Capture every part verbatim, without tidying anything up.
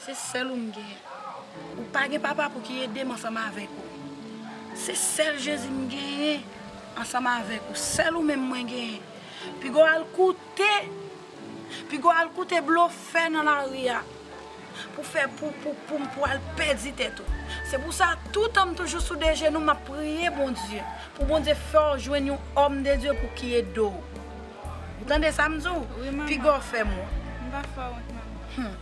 Se sèl ou m genyen. Ou pa gen papa pou ki ede m ansanm avèk ou. Se sèl Jezi m genyen ansanm avèk ou. Sèl ou menm mwen genyen. Piga w al koute, piga w al koute blofè nan lari a. Pou fè, pou, pou, pou, pou al pèdi tèt ou. Se pou sa, toutan m toujou sou de jenou, m ap priye Bondye. Pou Bondye fè w jwenn yon òm de Dye pou ki ede w. Ou tande sa m di w? Wi, manman. Piga w fè m wont. M pa fè w wont, manman. Hmm.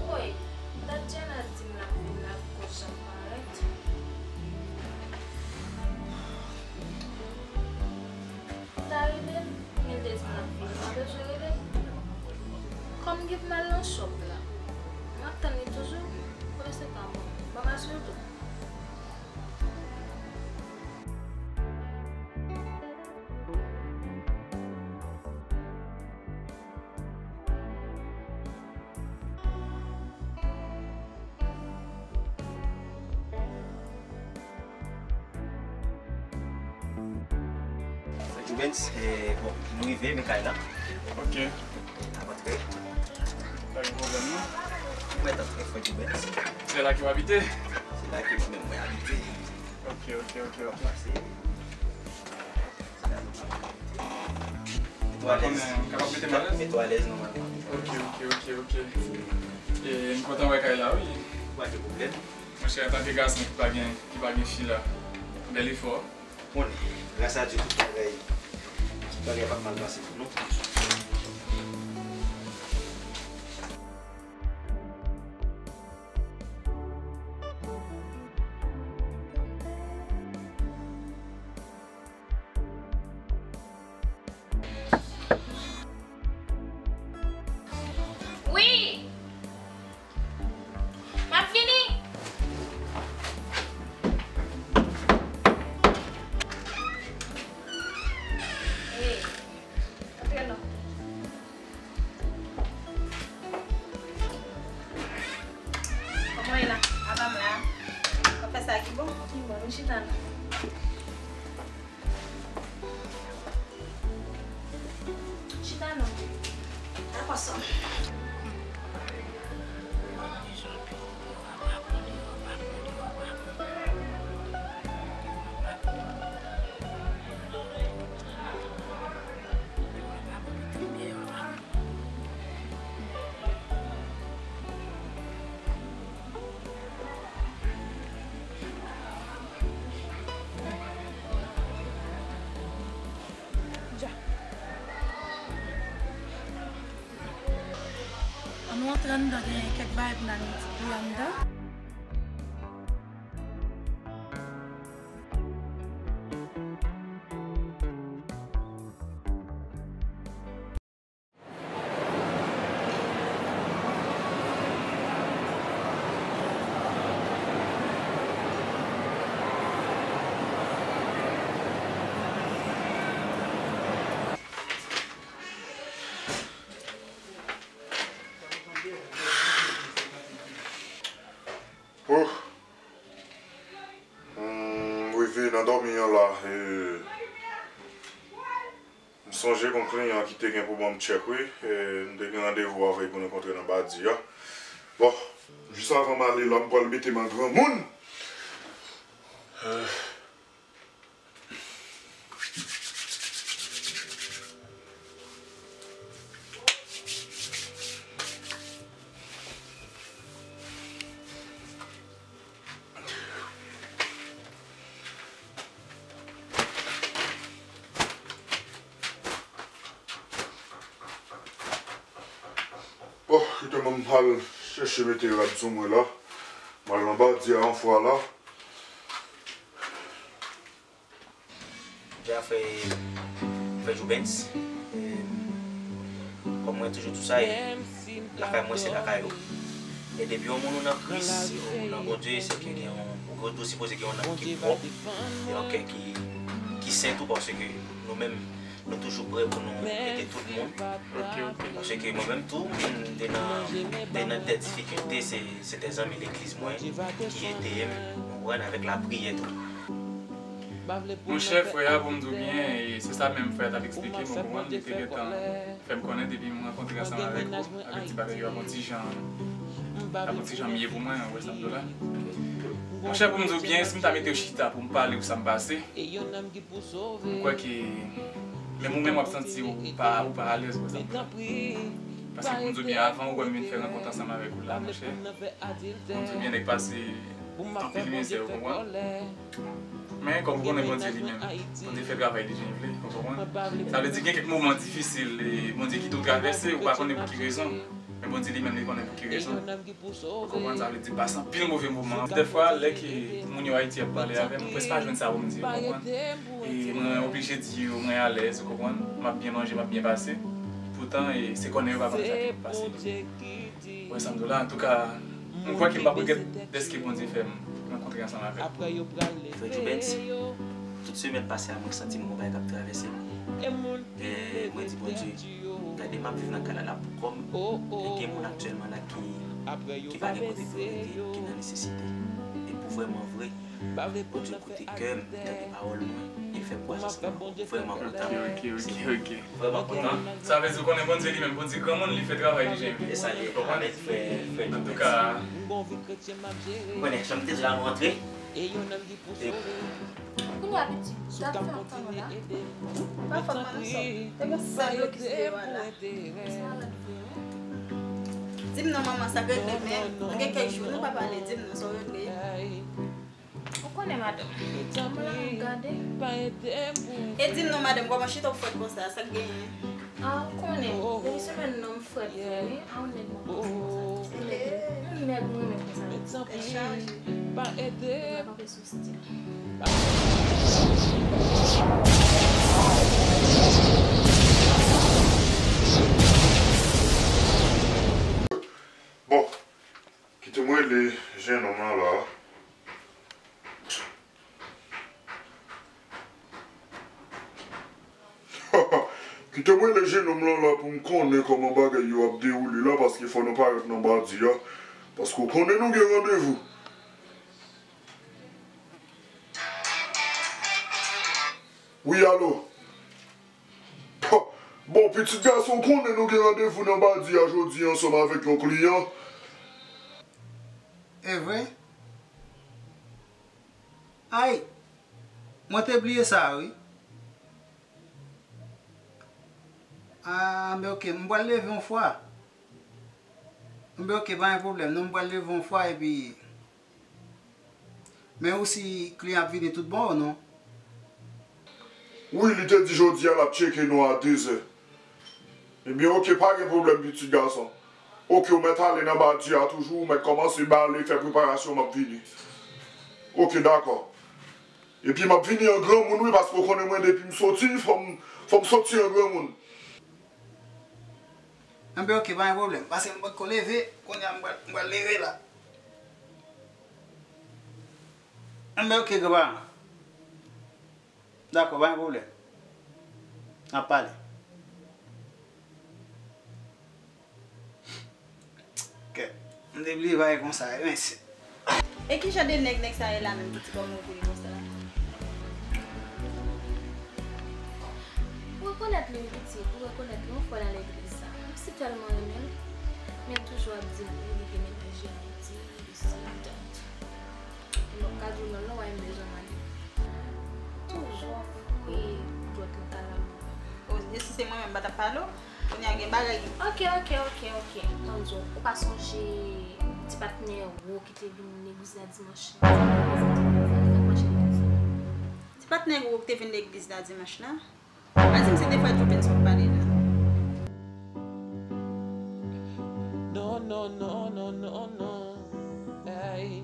Woy, dat Jenna di m l ap vin la koz jan parèt. M ta rele l, men l te di m l ap vin. M pa bezwen rele l. Kòm m gen pou m al nan shop la, m ap tann li toujou. Kote se pa mwen? Ban m asire tou. Jubens, eh, bon, nou rive, men kay la. Ok. N ap antre. Pa gen pwoblèm, non. Ou mèt antre, frè Jubens. Se la ke w abite? Se la ke mwen menm mwen abite. Ok, ok, ok, ok. N ap pase. Mete w alèz. Ou kapab mete m alèz? Mete w alèz nòmalman. Ok, ok, ok, ok. E, m kontan wè kay la, wi. Pa gen pwoblèm. Monchè, antanke gason ki pa gen, ki pa gen fi la, bèl efò. Konnen, gras a Dye, tout bagay, tout bagay p ap mal pase pou nou. Wi! M ap vini! Hey, antre non. Kòman w ye la? Apa m la? W ap fè sa ki bon? Ki bon, vin chita non. Chita non. Dakò, sè m. Annou antre anndan, gen kèk bagay pou n al netwaye anndan. Oh. M rive nan dòmi an la, e, m sonje gon kliyan ki te gen pou ban m tchèk, wi. E, m te gen randevou avè l pou nou kontre nan Badi a. Bon, jis avan m ale la, m pral mete m an granmoun. E, Bon, kite mwen m al chèche mete rad sou mwen la. M al nan Badi a yon fwa la. Dja frè, frè Joubens, e, kòm mwen toujou di sa, e, lakay mwen se lakay ou. E depi yon moun ou nan Kris, ou nan Bondye, se ke gen yon, ou, ou sipoze gen yon nanm ki pwòp, e yon kè ki, ki sen tou, paske nou menm, Nou toujou prè pou nou ede tout moun. Ok, ok. Paske mwen menm tou, m te nan, m te nan dè difikilte, se, se dè zanmi legliz mwen ki ede m, ou konprann, avèk lapriyè tou. Monchè, frè a, pou m di w byen, e se sa menm frè a t ap eksplike m, ou konprann, li te gentan fè m konnen depi m rankontre ansanm avèk ou, avèk ti bagay yo ap yon ti jan, ap yon ti jan mye pou mwen, ou wè sa m di w la. Monchè, pou m di w byen, si m ta mete w chita pou m pale w sa m pase, m kwè ke menm ou menm w ap santi w pa, ou pa alèz, ou wè sa m di w la. Paske pou m di w byen, avan ou wè m vin fè rankont ansanm avèk ou la, monchè, pou m di w byen, nèg pase anpil mizè, ou konprann? Men, kòm ou konnen Bondye li menm, Bondye fè travay li jan l vle, ou konprann? Sa vle di gen kèk moman difisil, e Bondye kite w travèse, ou pa konnen pou ki rezon. Men Bondye li menm, li konnen pou ki rezon. Ou konprann? Sa vle di pase anpil move moman. Dèfwa, lè ke moun yo Ayiti ap pale avè m, mwen prèske pa jwenn sa pou m di, ou konprann? E mwen oblije di yo, mwen alèz, ou konprann? M ap byen manje, m ap byen pase. Poutan, e se konnen yo pa konnen sa ki pou pase. Ou wè sa m di w la? Antouka, m kwè ke m p ap regrèt dèske Bondye fè m rankontre ansanm avè l. Frè Jubens, tout semèn pase a, mwen santi m gon bagay k ap travèse m. E mwen di Bondye, gade m ap viv nan kay la la pou kò m, e gen moun aktyèlman la ki, ki pa gen kote pou yo rete, ki nan nesesite. E pou vrèman vre, Bondye koute kè m, tande pawòl mwen, e fè m kwè sa se vrèman kontan. Ok, ok, ok, ok. Vrèman kontan. Sa vle di, ou konnen Bondye li menm, Bondye granmoun, li fè travay li jan l vle. E sa ye, amen, frè, frè Jubens. Antouka, konnen, jan m te di la, nou antre. E kounye a, pitit, sa ap fè antann ou la. Pa fòt, mwen, non, sòt. Te gen sèl yo ki se yo a la. Sa malad vre, wi. Di m non, manman, sa k regle, men nou gen kèk jou nou pa pale, di m non, sa w regle. Ou konnen, madanm. Mwen la, m gade. E di m non, madanm, kòman chita w frèt konsa, sa k genyen? A, ou konnen, depi semèn nan m frèt vre, wi. A, yon nèg mwen renmen konsa. Yon nèg, yon nèg mwen renmen konsa. Tèt chaje. Mwen pa pe sou stil. Bon, kite m rele jennonm lan la. Kite m rele jennonm lan la pou m konnen kòman bagay yo ap dewoule la, paske fò nou parèt nan badi a. Paske w konnen nou gen randevou. Wi, alo. Bon, pitit gason, w konnen nou gen randevou nan badi a jodi a ansanm avèk yon kliyan. E vre? Ay, mwen te bliye sa, wi. A, men oke, m pral leve yon fwa. Men oke, pa gen pwoblèm, non, m pral leve yon fwa, epi men ou si kliyan ap vini tout bon ou non? Wi, li te di jodi a l ap tcheke nou a dezè. Ebyen, oke, pa gen pwoblèm, pitit gason. Oke, ou mèt ale nan badi a toujou, ou mèt kòmanse bale, fè preparasyon, m ap vini. Oke, dakò. Epi m ap vini an granmoun, wi, paske w konnen mwen, depi m soti, fò m, fò m soti an granmoun. Enben, oke, pa gen pwoblèm. Paske m potko leve, kounye a m pral, m pral leve la. Enben, oke, granpa. Dakò, pa gen pwoblèm. N ap pale. Kèt, m te bliye bagay konsa, wi, mesye. E ki jan de nèg nèg sa ye la menm, pitit, kòman ou veye konsa? Ou rekonèt li, wi, pitit, ou rekonèt li, yon fwa nan legliz sa. M si tèlman renmen l, men l toujou ap di m, wi, li gen mennaj li, li di, li si, li dat. Donk, ka di w non, non, w a m bezwen mande. Toujou ap fouye dwèt nan kalalou. O, e si se mwen menm, m pa t ap pale w? Kounye a gen bagay. Oke, oke, oke, oke. Tann di w, ou pa sonje ti patnè ou ki te vin legliz la dimanch la? Ti patnè ou ki te vin legliz la dimanch la? Pa di m se de frè Jubens w ap pale la. Non, non, non, non, non, non. Hey.